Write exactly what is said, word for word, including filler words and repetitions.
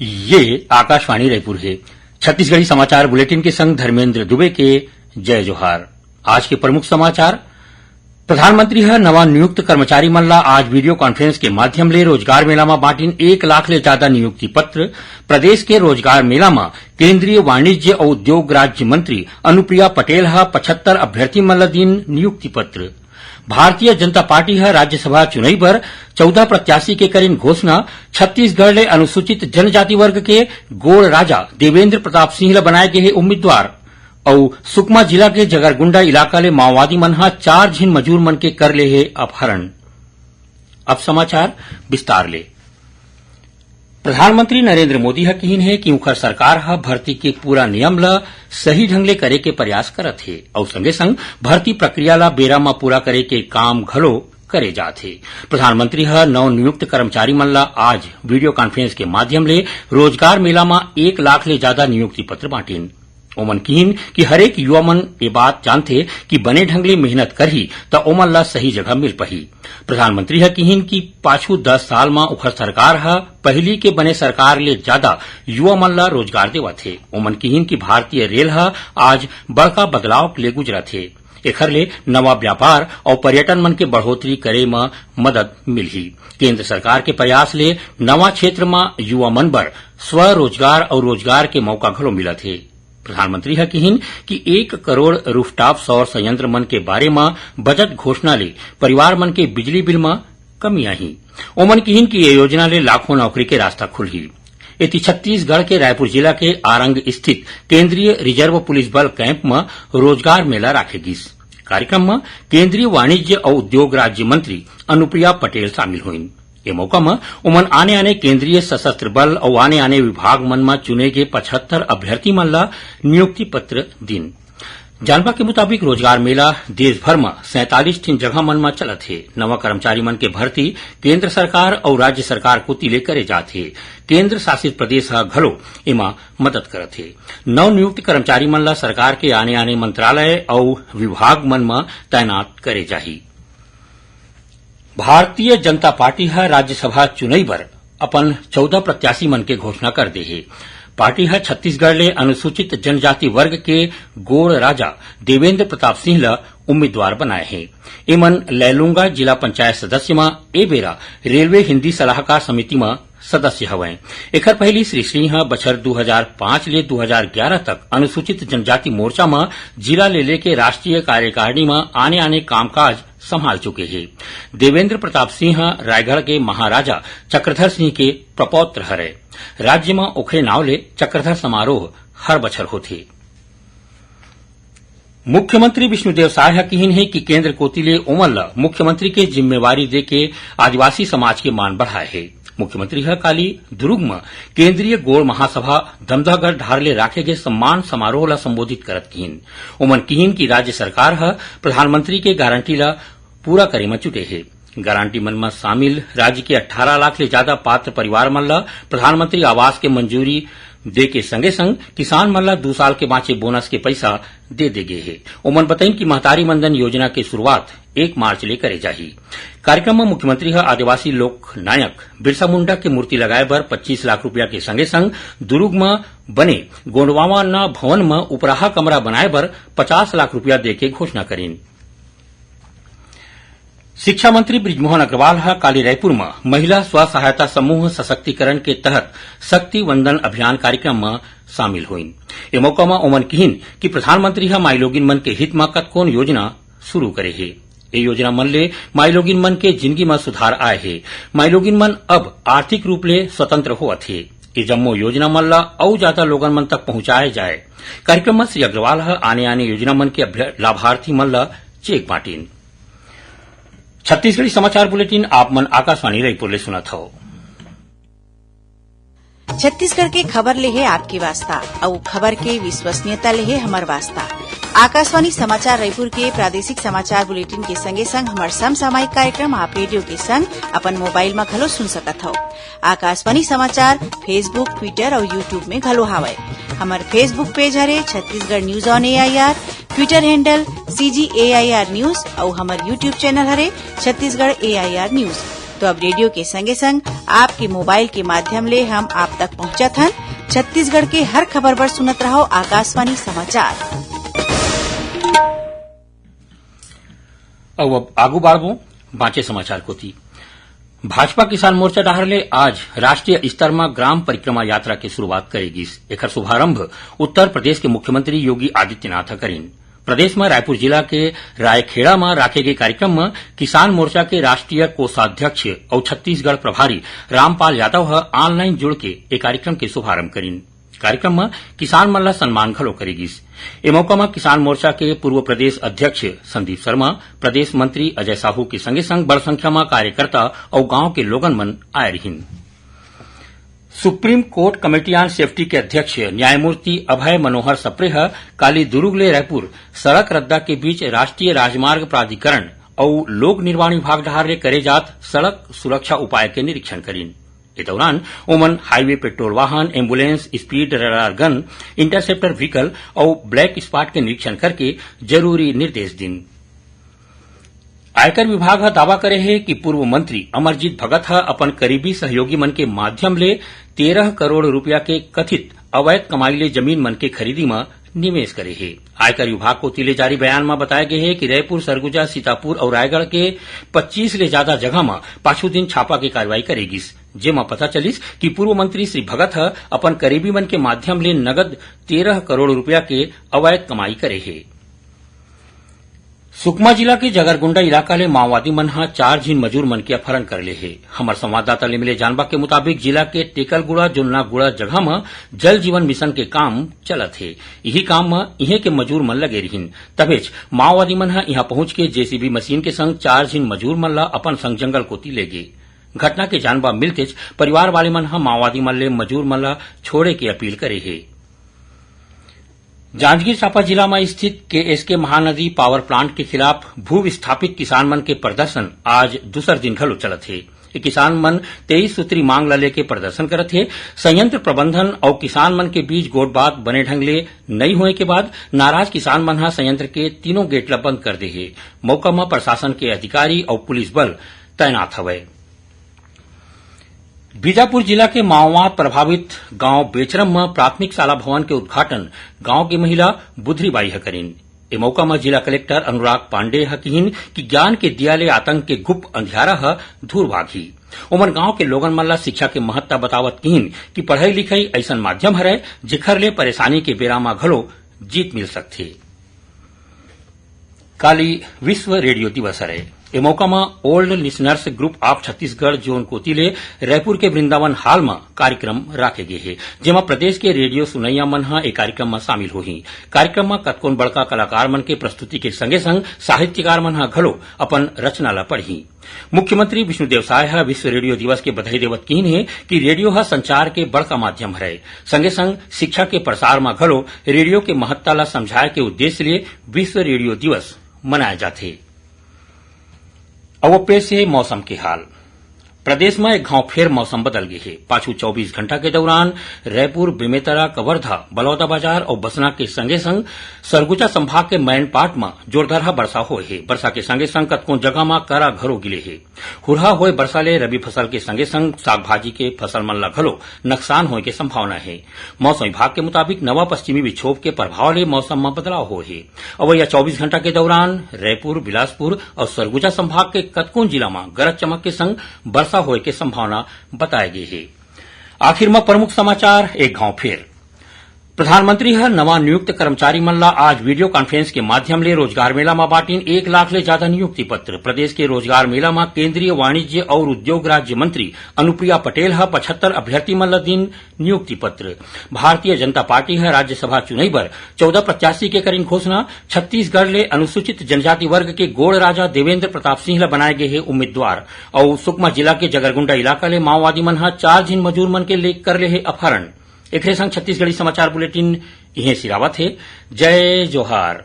ये आकाशवाणी रायपुर हे। छत्तीसगढ़ी समाचार बुलेटिन के संग धर्मेंद्र दुबे के जय जोहार। आज के प्रमुख समाचार। प्रधानमंत्री ह नवा नियुक्त कर्मचारी मन ला आज वीडियो कॉन्फ्रेंस के माध्यम ले रोजगार मेला म बांटिन एक लाख ले जादा नियुक्ति पत्र। प्रदेश के रोजगार मेला म केंद्रीय वाणिज्य अउ उद्योग राज्य मंत्री अनुप्रिया पटेल ह पचहत्तर अभ्यर्थी मन ल दीन नियुक्ति पत्र। भारतीय जनता पार्टी ह राज्यसभा चुनई बर चौदह प्रत्याशी के करिन घोषणा। छत्तीसगढ़ ले अनुसूचित जनजाति वर्ग के गोड़ राजा देवेंद्र प्रताप सिंह ल बनाए गे हे उम्मीदवार। अउ सुकमा जिला के जगरगुंडा इलाका ले माओवादी मन ह चार झिन मजूर मन के कर ले हे अपहरण। अब समाचार विस्तार ले। प्रधानमंत्री नरेंद्र मोदी ह किहिन हे कि उंखर सरकार ह भर्ती के पूरा नियम ल सही ढंग ले करे के प्रयास करत हे अउ संगे संग भर्ती प्रक्रिया ल बेरा म पूरा करे के काम घलो करे जात हे। प्रधानमंत्री ह नवनियुक्त कर्मचारी मन ल आज वीडियो कॉन्फ्रेंस के माध्यम ले रोजगार मेला म एक लाख ले जादा नियुक्ति पत्र बांटिन। ओमन किहिन कि हरेक युवा मन ये बात जानथे कि बने ढंग ले मेहनत करही त ओमन ला सही जगह मिल पाही। प्रधानमंत्री ह किहिन कि पाछू दस साल म उखर सरकार ह पहिली के बने सरकार ले जादा युवा मन ला रोजगार देवत हे। ओमन किहिन कि भारतीय रेल ह आज बड़का बदलाव ले गुजरत हे। एखर ले नवा व्यापार अउ पर्यटन मन के बढ़ोतरी करे म मदद मिलही। केंद्र सरकार के प्रयास ले नवा क्षेत्र म युवा मन बर स्वरोजगार अउ रोजगार के मौका घलो मिलत हे। प्रधानमंत्री ह किहिन कि एक करोड़ रूफटॉप सौर संयंत्र मन के बारे म बजट घोषणा ले परिवार मन के बिजली बिल म कमी आही। ओमन किहिन कि ये योजना ले लाखों नौकरी के रास्ता खुलही। एती छत्तीसगढ़ के रायपुर जिला के आरंग स्थित केंद्रीय रिजर्व पुलिस बल कैंप म रोजगार मेला राखे गिस। कार्यक्रम म केंद्रीय वाणिज्य अउ उद्योग राज्य मंत्री अनुप्रिया पटेल शामिल होइन। ए मौका म ओमन आने-आने केंद्रीय सशस्त्र बल अउ आने-आने विभाग मन म चुने गे पचहत्तर अभ्यर्थी मन ल नियुक्ति पत्र दीन। जानबा के मुताबिक, रोजगार मेला देश भर म सैंतालीस ठिन जगह मन म चलत हे। नवा कर्मचारी मन के भर्ती केंद्र सरकार अउ राज्य सरकार कोति ले करे जात हे। केंद्र शासित प्रदेश ह घलो एमा मदद करत हे। नवनियुक्त कर्मचारी मन ल सरकार के आने-आने मंत्रालय अउ विभाग मन म तैनात करे जाही। भारतीय जनता पार्टी ह राज्यसभा चुनई बर अपन चौदह प्रत्याशी मन के घोषणा कर दे हे। पार्टी ह छत्तीसगढ़ ले अनुसूचित जनजाति वर्ग के गोड़ राजा देवेंद्र प्रताप सिंह ल उम्मीदवार बनाए हे। एमन लैलूंगा जिला पंचायत सदस्य म ए बेरा रेलवे हिंदी सलाहकार समिति म सदस्य हवंय। एखर पहिली श्री सिंह ह बछर दू हजार पाँच ले दू हजार ग्यारह तक अनुसूचित जनजाति मोर्चा म जिला ले लेके राष्ट्रीय कार्यकारिणी म आने-आने कामकाज संभाल चुके हे। देवेंद्र प्रताप सिंह ह रायगढ़ के महाराजा चक्रधर सिंह के प्रपौत्र हरय। राज्य म ओखरे नाव ले चक्रधर समारोह हर बछर होथे। मुख्यमंत्री विष्णुदेव साय ह किहिन हे कि केंद्र कोति ले ओमन ल मुख्यमंत्री के जिम्मेवारी देके आदिवासी समाज के मान बढ़ाए हे। मुख्यमंत्री ह काली दुरूग म केंद्रीय गोंड़ महासभा दमदहगढ़ डहार ले राखे गे सम्मान समारोह ल संबोधित करत किहिन। ओमन किहिन कि राज्य सरकार ह प्रधानमंत्री के गारंटी ल पूरा करे म जुटे हे। गारंटी मन म शामिल राज्य के अट्ठारह लाख ले जादा पात्र परिवार मन ल प्रधानमंत्री आवास के मंजूरी दे के संगे संग किसान मन ल दू साल के बांचे बोनस के पइसा दे दे गे हे। ओमन बताइन कि महतारी वंदन योजना के शुरुआत एक मार्च ले करे जाही। कार्यक्रम म मुख्यमंत्री ह आदिवासी लोक नायक बिरसा मुंडा के मूर्ति लगाए बर पच्चीस लाख रुपया के संगे संग दुरूग म बने गोंडवाना भवन म उपराहा कमरा बनाए बर पचास लाख रुपया दे के घोषणा करिन। शिक्षा मंत्री बृजमोहन अग्रवाल ह काली रायपुर म महिला स्व सहायता समूह सशक्तिकरण के तहत शक्ति वंदन अभियान कार्यक्रम म शामिल होइन। ए मौका म ओमन किहिन कि प्रधानमंत्री ह माईलोगिन मन के हित म कतकोन योजना शुरू करे हे। ए योजना मन ले माईलोगिन मन के जिनगी म सुधार आए हे। माईलोगिन मन अब आर्थिक रूप ले स्वतंत्र होवत हे। ए जम्मो योजना मन ल अउ जादा लोगन मन तक पहुंचाए जाए। कार्यक्रम म श्री अग्रवाल ह आने-आने योजना मन के अभ्य-, लाभार्थी मन ल चेक बांटिन। छत्तीसगढ़ी समाचार बुलेटिन आप मन आकाशवाणी रायपुर ले सुनत हव। छत्तीसगढ़ के खबर ले हे आपके वास्ता, अउ खबर के विश्वसनीयता ले हे हमर वास्ता। आकाशवाणी समाचार रायपुर के प्रादेशिक समाचार बुलेटिन के संगे संग हमर समसामयिक कार्यक्रम आप रेडियो के संग अपन मोबाइल म घलो सुन सकत हव। आकाशवाणी समाचार Facebook, Twitter अउ YouTube में घलो हावय। हमर Facebook पेज हरे Chhattisgarh News on A I R, Twitter handle C G A I R News अउ हमर YouTube चैनल हरे Chhattisgarh A I R News। तो अब रेडियो के संगे संग आपके मोबाइल के माध्यम ले हम आप तक पहुंचत हन। छत्तीसगढ़ के हर खबर बर सुनत रहो आकाशवाणी समाचार। अउ अब आगू बाढ़बो बांचे समाचार कोती। भाजपा किसान मोर्चा डहार ले आज राष्ट्रीय स्तर म ग्राम परिक्रमा यात्रा के शुरुआत करे गिस। एखर शुभारंभ उत्तर प्रदेश के मुख्यमंत्री योगी आदित्यनाथ ह करिन। प्रदेश म रायपुर जिला के रायखेड़ा म राखे गे कार्यक्रम म किसान मोर्चा के राष्ट्रीय कोषाध्यक्ष अउ छत्तीसगढ़ प्रभारी रामपाल यादव ह online जुड़ के ए कार्यक्रम के शुभारंभ करिन। कार्यक्रम म किसान मन ल सम्मान घलो करे गिस। ए मौका म किसान मोर्चा के पूर्व प्रदेश अध्यक्ष संदीप शर्मा, प्रदेश मंत्री अजय साहू के संगे संग बड़ संख्या म कार्यकर्ता अउ गांव के लोगन मन आए रिहिन। Supreme Court Committee on Safety के अध्यक्ष न्यायमूर्ति अभय मनोहर सप्रे ह काली दुरूग ले रायपुर सड़क रद्दा के बीच राष्ट्रीय राजमार्ग प्राधिकरण अउ लोक निर्माण विभाग डहार ले करे जात सड़क सुरक्षा उपाय के निरीक्षण करिन। ए दौरान ओमन highway patrol वाहन, ambulance, speed radar gun, interceptor vehicle अउ black spot के निरीक्षण करके जरूरी निर्देश दिन। आयकर विभाग ह दावा करे हे कि पूर्व मंत्री अमरजीत भगत ह अपन करीबी सहयोगी मन के माध्यम ले तेरह करोड़ रुपया के कथित अवैध कमाई ले जमीन मन के खरीदी म निवेश करे हे। आयकर विभाग कोति ले जारी बयान म बताए गे हे कि रायपुर, सरगुजा, सीतापुर अउ रायगढ़ के पच्चीस ले जादा जगह म पाछू दिन छापा के कार्रवाई करे गिस, जेमा पता चलिस कि पूर्व मंत्री श्री भगत ह अपन करीबी मन के माध्यम ले नगद तेरह करोड़ रुपया के अवैध कमाई करे हे। सुकमा जिला के जगरगुंडा इलाका ले माओवादी मन ह चार झिन मजूर मन के अपहरण कर ले हे। हमर संवाददाता ले मिले जानबा के मुताबिक, जिला के टेकलगुड़ा जोन्नागुड़ा जगह म जल जीवन मिशन के काम चलत हे। इही काम म इहें के मजूर मन लगे रिहिन। तभेच माओवादी मन ह इहां पहुंच के जेसीबी मशीन के संग चार झिन मजूर मन ल अपन संग जंगल कोति ले गे। घटना के जानबा मिलतेच परिवार वाले मन ह माओवादी मन ले मजूर मन ल छोड़े के अपील करे हे। जांजगीर चांपा जिला म स्थित केएसके महानदी पावर प्लांट के खिलाफ भू विस्थापित किसान मन के प्रदर्शन आज दूसर दिन घलो चलत हे। ये किसान मन तेईस सूत्री मांग ल लेके प्रदर्शन करत हे। संयंत्र प्रबंधन अउ किसान मन के बीच गोठबात बने ढंग ले नइ होए के बाद नाराज किसान मन ह संयंत्र के तीनों गेट ल बंद कर दे हे। मौका म प्रशासन के अधिकारी अउ पुलिस बल तैनात हवय। बीजापुर जिला के माओवाद प्रभावित गांव बेचरम म प्राथमिक शाला भवन के उद्घाटन गांव के महिला बुधरी बाई ह करिन। ए मौका म जिला कलेक्टर अनुराग पांडे ह किहिन कि ज्ञान के दिया ले आतंक के गुप्त अंधियारा ह दूर भागही। ओमन गांव के लोगन मन ल शिक्षा के महत्ता बतावत किहिन कि पढ़ई लिखई अइसन माध्यम हरय, जेखर ले परेशानी के बेरा म घलो जीत मिल सकथे। काली विश्व रेडियो दिवस हरय। ए मौका म Old Listeners Group of Chhattisgarh जोन कोति ले रायपुर के वृंदावन हॉल म कार्यक्रम राखे गे हे, जेमा प्रदेश के रेडियो सुनइया मन ह ए कार्यक्रम म शामिल होही। कार्यक्रम म कतकोन बड़का कलाकार मन के प्रस्तुति के संगे-संग साहित्यकार मन ह घलो अपन रचना ल पढ़ही। मुख्यमंत्री विष्णुदेव साय ह विश्व रेडियो दिवस के बधाई देवत किहिन हे कि रेडियो ह संचार के बड़का माध्यम हरय। संगे-संग शिक्षा के प्रसार म घलो रेडियो के महत्ता ल समझाय के उद्देश्य ले विश्व रेडियो दिवस मनाय जाथे। अब पेश हे मौसम के हाल। प्रदेश म एक घांव फेर मौसम बदल गे हे। पाछू चौबीस घंटा के दौरान रायपुर, बेमेतरा, कवर्धा, बलौदाबाजार अउ बसना के संगे-संग सरगुजा संभाग के मैनपाट म जोरदारहा बरसा होए हे। बरसा के संगे-संग कतकोन जगह म करा घलो गिरे हे। हुरहा होए बरसा ले रबी फसल के संगे-संग साग-भाजी के फसल मन ल घलो नकसान होए के संभावना हे। मौसम विभाग के मुताबिक, नवा पश्चिमी विक्षोभ के प्रभाव ले मौसम म बदलाव होए हे। अवइया चौबीस घंटा के दौरान रायपुर, बिलासपुर अउ सरगुजा संभाग के कतकोन जिला म गरज चमक के संग बरसा होए के संभावना बताए गे हे। आखिर म प्रमुख समाचार एक घांव फेर। प्रधानमंत्री ह नवा नियुक्त कर्मचारी मन ला आज video conference के माध्यम ले रोजगार मेला म बांटिन एक लाख ले जादा नियुक्ति पत्र। प्रदेश के रोजगार मेला म केंद्रीय वाणिज्य अउ उद्योग राज्य मंत्री अनुप्रिया पटेल ह पचहत्तर अभ्यर्थी मन ल दिन नियुक्ति पत्र। भारतीय जनता पार्टी ह राज्यसभा चुनई बर चौदह प्रत्याशी के करिन घोषणा। छत्तीसगढ़ ले अनुसूचित जनजाति वर्ग के गोंड़ राजा देवेंद्र प्रताप सिंह ल बनाए गे हे उम्मीदवार। अउ सुकमा जिला के जगरगुंडा इलाका ले माओवादी मन ह चार झिन मजूर मन के ले कर ले हे अपहरण। एखरे संग छत्तीसगढ़ी समाचार bulletin इहें सिरावत हे। जय जोहार।